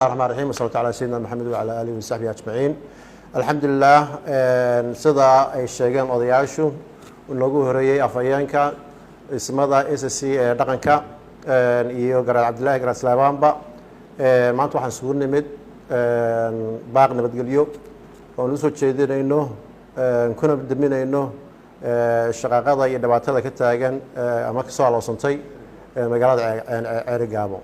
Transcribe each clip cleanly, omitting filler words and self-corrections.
Raxmaan raxiim, wassalatu calaa sayidina Maxamed wacalaa aalihi wasaxbihi ajmaciin. Alxamdulilah, sida ay sheegeen odayaashu noogu horeeyey, afhayeenka ismada SSC ee dhaqanka iyo Garaad Cabdillahi Garaad Slaabaanba, maanta waxaan isugu nimid baaq nabadgelyo oon usoo jeedinayno kuna daminayno shaqaaqada iyo dhibaatada ka taagan ama kasoo aloosantay magaalada Ceerigaabo.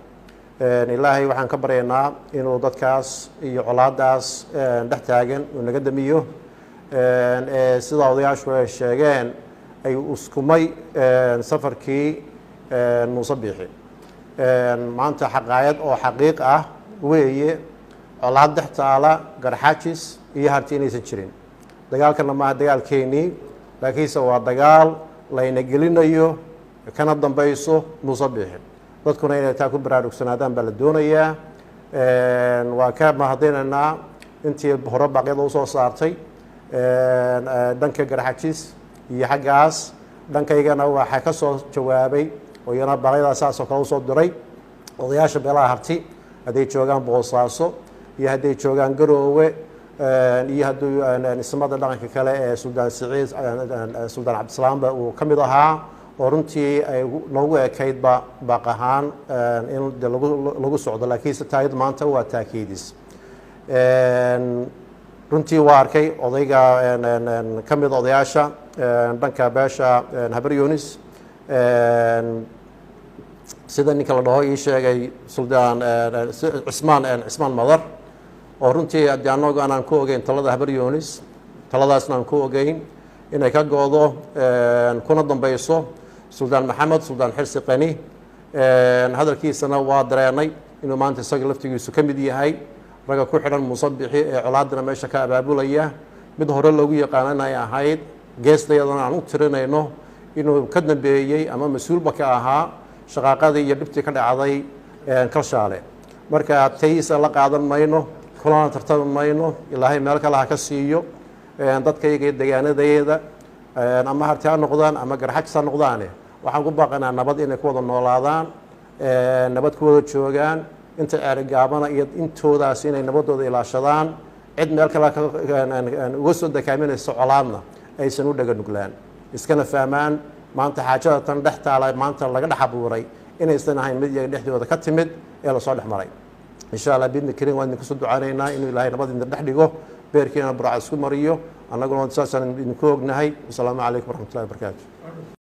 Ilaahay waxaan ka baryaynaa inuu dadkaas iyo colaadaas dhex taagan uu naga damiyo. Sida odayaashu ay sheegeen, ay uskumay safarkii Muuse Biixi maanta xaqaayad oo xaqiiq ah weeye, colaad dhex taala Garxajis iyo Harti inaysan jirin. Dagaalkana maaha dagaalkeenii, laakiinse waa dagaal layna gelinayo kana dambayso Muuse Biixi. Dadkuna inay taa ku baraarugsanaadaan baa la doonayaa. Waa ka mahadinaynaa intii hore baaqyada usoo saartay dhanka Garxajis iyo xaggaas. Dhankaygana waxaa ka soo jawaabay oo iyana baaqyadaa saas oo kale usoo diray odayaasha beelaha Harti, hadday joogaan Boosaaso iyo hadday joogaan Garoowe iyo hadduu ismada dhaqanka kale ee Suldaan Siciid, Suldaan Cabdisalaamba uu ka mid ahaa, oo runtii ay noogu ekaydba baaq ahaan in de lagu socdo. Laakiinse taayad maanta waa taakiidis. Runtii waa arkay odayga ka mid odayaasha dhanka beesha Habar Yunis, sida ninka la dhaho ii sheegay Suldaan Cismaan Madar, oo runtii haddii annagu aanaan ku ogeyn talada Habar Yunis, taladaasna aan ku ogeyn inay ka goodo kuna dambayso Suldaan Maxamed Suldaan Xirsi Qani. Hadalkiisana waa dareenay inuu maanta isaga laftigiisu ka mid yahay ragga ku xidhan Muuse Bixi ee colaadana meesha ka abaabulaya. Mid hore loogu yaqaanana ay ahayd, geestayadana aan u tirinayno inuu ka dambeeyey ama mas-uulba ka ahaa shaqaaqadii iyo dhibtii ka dhacday Kalshaale. Marka tayisa la qaadan mayno, kulana tartami mayno. Ilaahay meel kale ha ka siiyo. Dadkayga iyo degaanadayada, ama Harti ha noqdaan ama Garxajis ha noqdaane, waxaan ku baaqanaa nabad inay ku wada noolaadaan, nabad ku wada joogaan. Inta Ceerigaabana iyo intoodaas inay nabadooda ilaashadaan, cid meel kale uga soo dakaaminaysa colaadna aysan u dhaga nuglaan, iskana fahmaan maanta xaajada tan dhex taala maanta laga dhex abuuray inaysan ahayn mid iyaga dhexdooda ka timid ee lasoo dhex maray. Insha Allah biidni karim, waan idinku soo ducaynaynaa inuu Ilaahay nabad idin dhex dhigo, beerkiina burca isku mariyo. Annaguna saasaan idinku ognahay. Wasalaamu calaykum waraxmatullahi wabarakaatu.